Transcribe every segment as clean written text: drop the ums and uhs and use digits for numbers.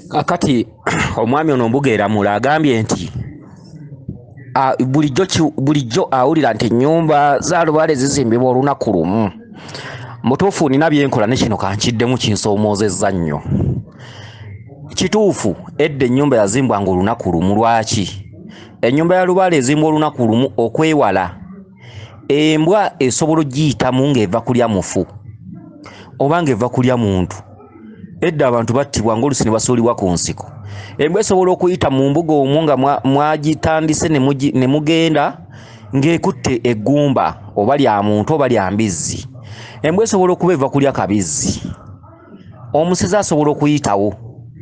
Kakati omwami ono Mbuga Eramula agambye nti bulijjo awulira nti ennyumba za Lubaale zizimbibwa olunaku lumu. Mutuufu nina byenkola ne kino kankiddemu kinsoomoozezza nnyo. Kituufu edda ennyumba yazimbwanga olunaku lumu. Lwaki? Ennyumba ya Lubaale ezimbwa olunaku lumu okwewala embwa esobola ogiyitamu ng'eva kulya mufu oba ng'eva kulya muntu. Edda abantu battibwa ng'oluusi ne basuulibwa ku nsiko. Embwa esobola okuyita mu mbuga omwo nga mwagitandise ne mugenda ng'ekutte eggumba oba lya muntu oba lya mbizzi. Embwa esobola okuba eva kulya kabizzi. Omusezi asobola okuyitawo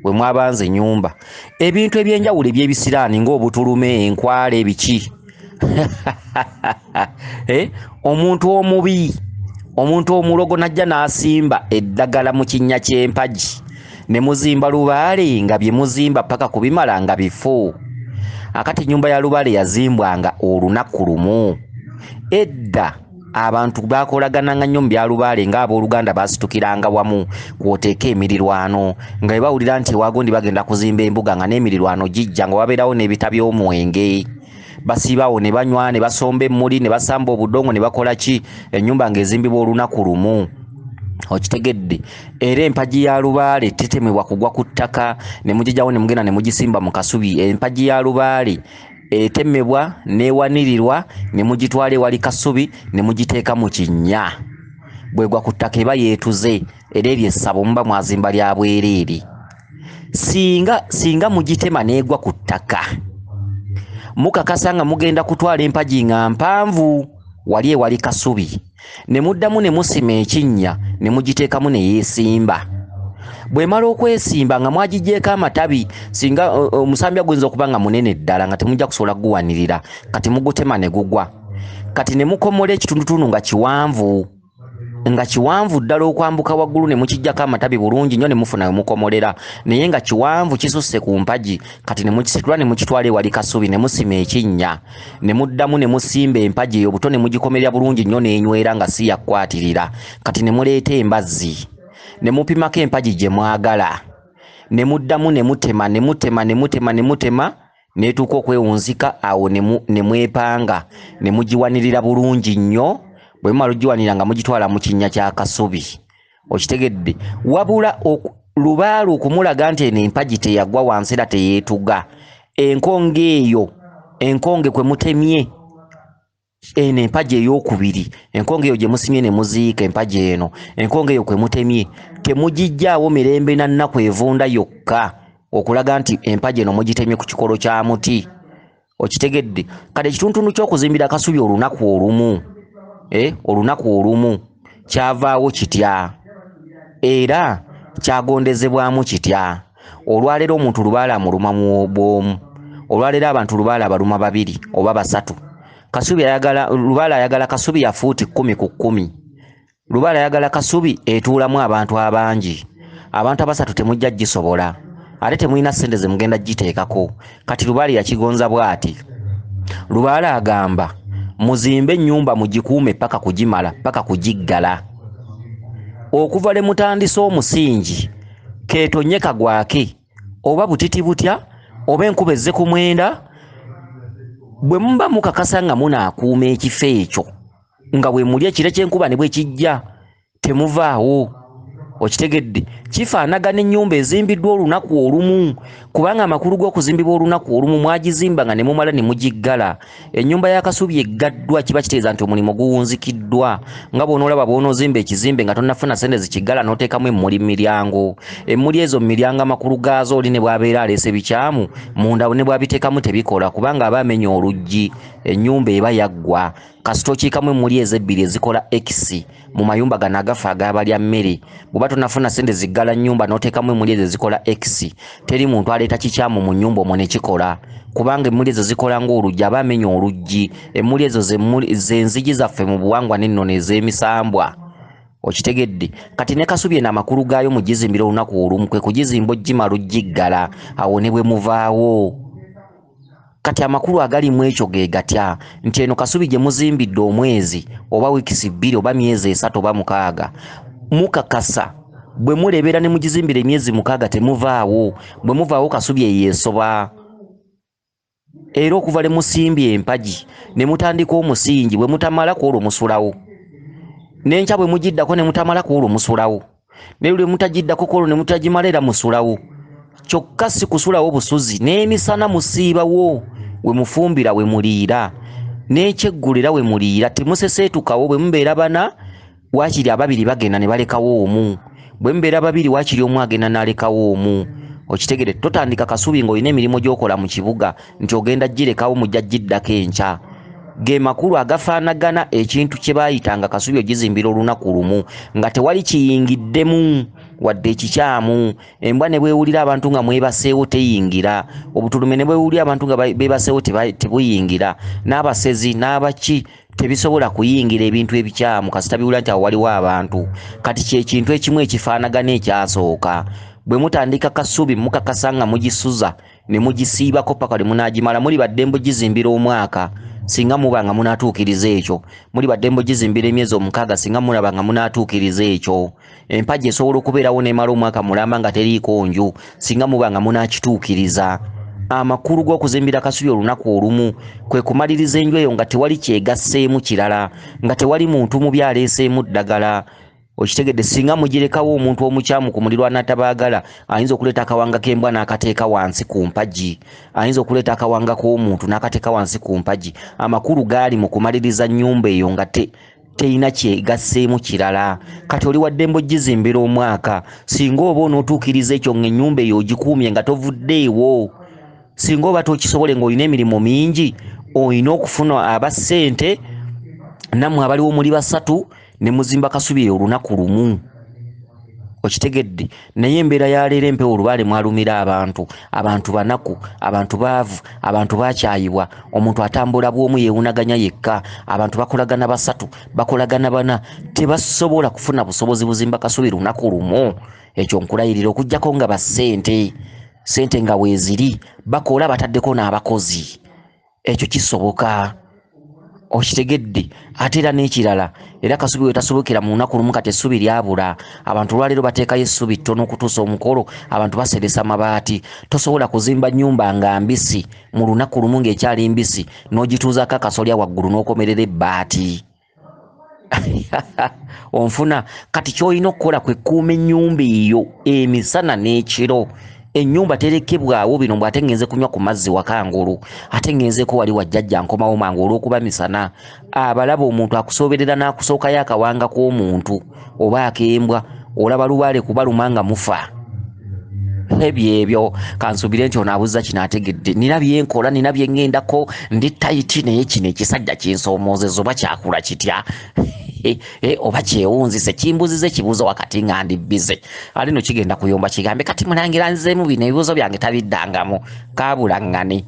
we mwabanze ennyumba. Ebintu ebyenjawulo eby'ebisiraani ng'obutulume, enkwale, ebiki. Omuntu omubi, omuntu omulogo n'ajja n'asimba eddagala mu kinnya ky'empagi ne muzimba Lubaale nga bye muzimba paka kubimala nga bifu. Akati ennyumba ya Lubaale yazimbwanga olunaku lumu. Edda abantu baakolagananga nnyo mu bya Lubaale ng'abooluganda baasitukiranga wamu kw'oteeka emirirwano, nga bwe bawulira nti ewagundi bagenda kuzimba embuga nga n'emirirwano gijja, nga wabeerawo n'ebita by'omwenge. Basiibawo ne banywa ne basomba emmuli ne basamba obudongo ne bakola ki, ennyumba ng'ezimbibwa olunaku lumu. Okitegedde? Era empagi ya Lubaale tetemebwa kugwa ku ttaka ne mugijjawo ne mugenda ne mugisimba mu kasubi. Empagi ya Lubaale etemebwa n'ewanirirwa ne mugitwala ewali kasubi ne mugiteeka mu kinnya. Bw'egwa ku ttaka eba yeetuze, era eryo essabo muba mwazimba lya bwereere. Singa mugitema n'egwa ku ttaka, mukakasa nga mugenda kutwala empagi nga mpanvu wali ewali kasubi, ne muddamu ne musima ekinnya ne mugiteekamu ne yeesimba. Bw'emala okwesimba nga mwagiggyeeko amatabi, singa omusambya guyinza okuba nga munene ddala nga temujja kusobola kuguwanirira, kati mugutema ne gugwa. Kati ne mukomola ekitundutundu nga kiwanvu, nga kiwanvu ddala okwambuka waggulu ne mukiggyako amatabi bulungi nnyo ne mufuna we mukomolera, naye nga kiwanvu kisusse ku mpagi. Kati ne mukisitula ne mukitwala ewali kasubi ne musima ekinnya ne muddamu ne musimba empagi eyo buto ne mugikomerera bulungi nnyo n'enywera nga si yakukwatirira. Kati ne muleeta embazzi ne mupimako empagi gye mwagala ne muddamu ne mutema ne mutema ne mutema ne mutema n'etuuka okwewunzika awo ne mwepanga ne mugiwanirira bulungi nnyo. Bwe mumala okugiwanirira nga mugitwala mu kinnya kya kasubi. Okitegedde? Wabula Lubaale okumulaga nti eno empagi teyagwa wansi era teyeetuga, enkonge eyo, enkonge kwe mutemye eno empagi ey'okubiri, enkonge eyo gye musimye ne muziika empagi eno, enkonge eyo kwe mutemye temugiggyaawo mirembe na nnaku evunda yokka okulaga nti empagi eno mugitemye ku kikolo kya muti. Okitegedde? Kale ekituntundu ky'okuzimbira kasubi olunaku olumu, olunaku olumu kyavaawo kitya era kyagondezebwamu kitya? Olwaleero omuntu Lubaale amuluma bw'omu, olwaleero abantu Lubaale abaluma babiri oba basatu. Kasubi ayagala, Lubaale ayagala kasubi ya fuuti 10 ku 10. Lubaale ayagala kasubi etuulamu abantu abangi. Abantu abasatu temujja gisobola, ate temulina ssente ze mugenda giteekako. Kati Lubaale yakigonza bw'ati. Lubaale agamba muzimbe ennyumba mugikuume paka kugimala, paka kugiggala. Okuva lwe mutandise omusingi keetonye kagwake oba butiti butya oba enkuba ezze ku mwenda, bwe muba mukakasa nga munaakuuma ekifo ekyo nga bwe muli ekire ky'enkuba ne bwe kijja temuvaawo. Okitegedde? Kifaanagana ennyumba ezimbiddwa olunaku olumu, kubanga amakulu g'okuzimbibwa olunaku olumu mwagizimba nga ne mumala ne mugiggala. Ennyumba ya kasubi eggaddwa kiba kitegeeza nti omulimu guwunzikiddwa, nga bw'onoolaba bw'onoozimba ekizimbe nga tonnafuna ssente zikiggala n'oteekamu emmuli mu miryango. Emmuli ezo mu miryango amakulu gaazo oli ne bw'abeera aleese bikyamu munda ne bw'abiteekamu tebikola, kubanga aba amenya oluggi, ennyumba eba yaggwa. Kasita okiikamu emmuli ezo ebbiri ezikola X mu mayumba gano agafa ag'abalya mmere, bw'oba tonnafuna ssente ziggala nnyumba n'oteekamu emmuli ezo ezikola X, teri muntu aleeta kikyamu mu nnyumba omwo ne kikola, kubanga emmuli ezo zikola ng'oluggi, aba amenya oluggi. Emmuli ezo ze nzigi zaffe mu buwangwa n'ennono ez'emisambwa. Okitegedde? Kati ne kasubi eno amakulu gaayo mugizimbira olunaku olumu kwe kugizimba ogimala ogiggala awo ne bwe muvaawo. Kati amakulu agali mu ekyo ge gatya? Nti eno kasubi gye muzimbidde omwezi oba wiikisi 2 oba myezi 3 oba 6, mukakasa Bwe mulebeera ne mugizimbira emyezi 6 temuvaawo. Bwe muvaawo Kasubi eyo esoba. Era okuva le musimbye empagi ne mutandika omusingi, bwe mutamala ku olwo musulawo. N'enkya bwe mugiddako ne mutamala ku olwo musulawo. Ne lwe mutagiddako ku olwo ne mutagimala era musulawo. Kyokka si kusulawo busuzi, n'emisana musiibawo we mufumbira we muliira, n'ekyeggulu era we muliira. Temuseseetukawo. Bwe mubeera bana waakiri ababiri bagenda ne balekawo omu, bwe mubeera babiri waakiri omu agenda n'alekawo omu. Okitegere, totandika Kasubi ng'olina emirimu gy'okola mu kibuga nti ogenda girekawo mujja giddako enkya. Ge makulu agafaanagana ekintu kye baayitanga Kasubi ogizimbira olunaku lumu nga tewali kiyingiddemu wadde ekikyamu. Embwa ne bwewulira abantu nga mwebaseewo teyingira, obutulume ne bwewulira abantu nga beebaseewo tebuyingira, n'abasezi n'abaki tebisobola kuyingira ebintu ebikyamu kasita biwulira nti awo waliwo abantu. Kati kye kintu ekimu ekifaanagana ekyasooka. Bwe mutandika Kasubi mukakasa nga mugisuza ne mugisiibako paka lwe munaagimala. Muli baddembe ogizimbira omwaka singa muba nga munaatuukiriza ekyo. Muli baddembe ogizimbira emyezi 6 singa mulaba nga munaatuukiriza ekyo. Empagi esobola okubeerawo n'emala omwaka mulamba nga teriiko nju singa muba nga munaakituukiriza. Amakulu g'okuzimbira Kasubi olunaku olumu kwe kumaliriza enju eyo nga tewali kyegasseemu kirala, nga tewali muntu mubi aleeseemu ddagala. Okitegedde, singa mugirekawo omuntu omukyamu ku mulirwano atabaagala ayinza okuleeta akawanga k'embwa n'akateeka wansi ku mpagi, ayinza okuleeta akawanga k'omuntu n'akateeka wansi ku mpagi. Amakulu gaali mu kumaliriza nnyumba eyo nga terina kyegasseemu kirala. Kati oli waddembe ogizimbira omwaka singa oba onootuukiriza ekyo ng'ennyumba eyo ogikuumye nga tovuddeewo. Singa oba tokisobole ng'olina emirimu mingi, olina okufuna aba ssente nammwe abaliwo muli basatu ne muzimba Kasubi eyo olunaku lumu. Okitegedde. Naye embeera ya leero empewo olubaale mwalumira abantu, abantu banaku, abantu baavu, abantu bakyayibwa. Omuntu atambula bw'omu yeewunaganya yekka, abantu bakolagana basatu, bakolagana bana, tebasobola kufuna busobozi buzimba Kasubi lunaku lumu. Ekyo nkulayirira, okuggyako nga bassente, ssente nga weeziri, bakola bataddeko n'abakozi. Ekyo kisoboka. Okitegedde. Ate era n'ekirala, era Kasubi we tasobokera mu lunaku lumu, kati essubi lyabula. Abantu olwaleero bateekayo essubi ttono okutuusa omukolo, abantu baseresa mabaati. Tosobola kuzimba nnyumba nga mbisi mu lunaku lumu ng'ekyali mbisi, n'ogituuzaako akasolya waggulu n'okomerera ebbaati. Onfuna? Kati ky'olina okukola kwe kukuuma ennyumba eyo emisana n'ekiro. Ennyumba terekebwawo bino mbu ate ngenze kunywa ku mazzi wakangulu, ate ngenzeko wali wajjajja nkomawo mangu olw'okuba misana. Abalaba omuntu akusooberera n'akusookayo akawanga k'omuntu oba ak'embwa, olaba lubaale kubaluma nga mufa. Ebyo ebyo kansuubire nti ono abuuza kino ategedde. Nina bye nkola, nina bye ŋŋendako, ndi tayiti, naye kino ekisajja kinsoomoozeza oba kyakula kitya? Oba kyewunzise, kimbuuziza ekibuuzo wakati nga ndi bbize. Ali no kigenda kuyomba kigambe kati mulangira nzeemu bino ebibuuzo byange tabiddangamu, kaabulaŋŋane.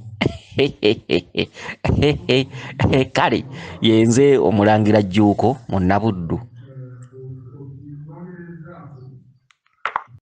Kale yenze omulangira Jjuuko Munnabuddu.